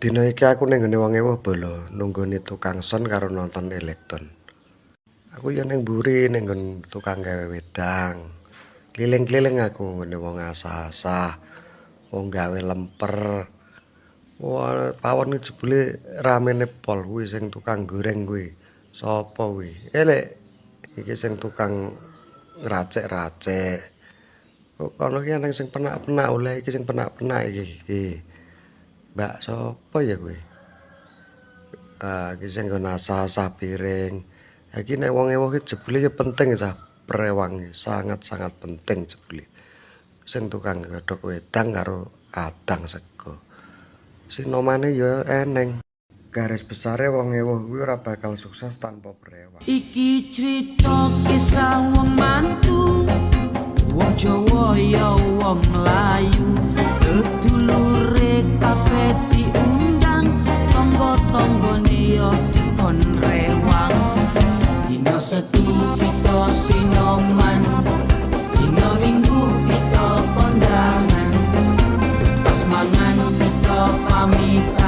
Dina iki aku ning nggone wong ewuh bala, nunggoni tukang sound karo nonton Electone. Aku ya ning mburi ning nggon tukang gawe wedang. Keliling-keliling aku nggone wong asah-asah, wong gawe lemper. Wah, pawon jebule ramene pol kuwi sing tukang goreng kuwi. Sapa kuwi? Lek iki sing tukang ngracik-racik. Kok kono ki ana sing penak-penak oleh iki sing penak-penak iki. Iki. Mbak sapa ya kuwi? Ah, iki sing nggon asah-asah piring. Ha iki nek wong ewuh ki jebule ya penting cah prewang, sangat-sangat penting jebule. Sing tukang godhog wedang karo adang sego. Sinomane ya eneng. Garis besare wong ewuh kuwi ora bakal sukses tanpa prewang. Iki crita kisah wong mantu, wong Jawa ya wong Melayu, sedulure kabeh diundang, tangga-tanggane ya dikon rewang. Dina Setu kita sinoman, dina Minggu kita kondangan, pas mangan kita pamitan.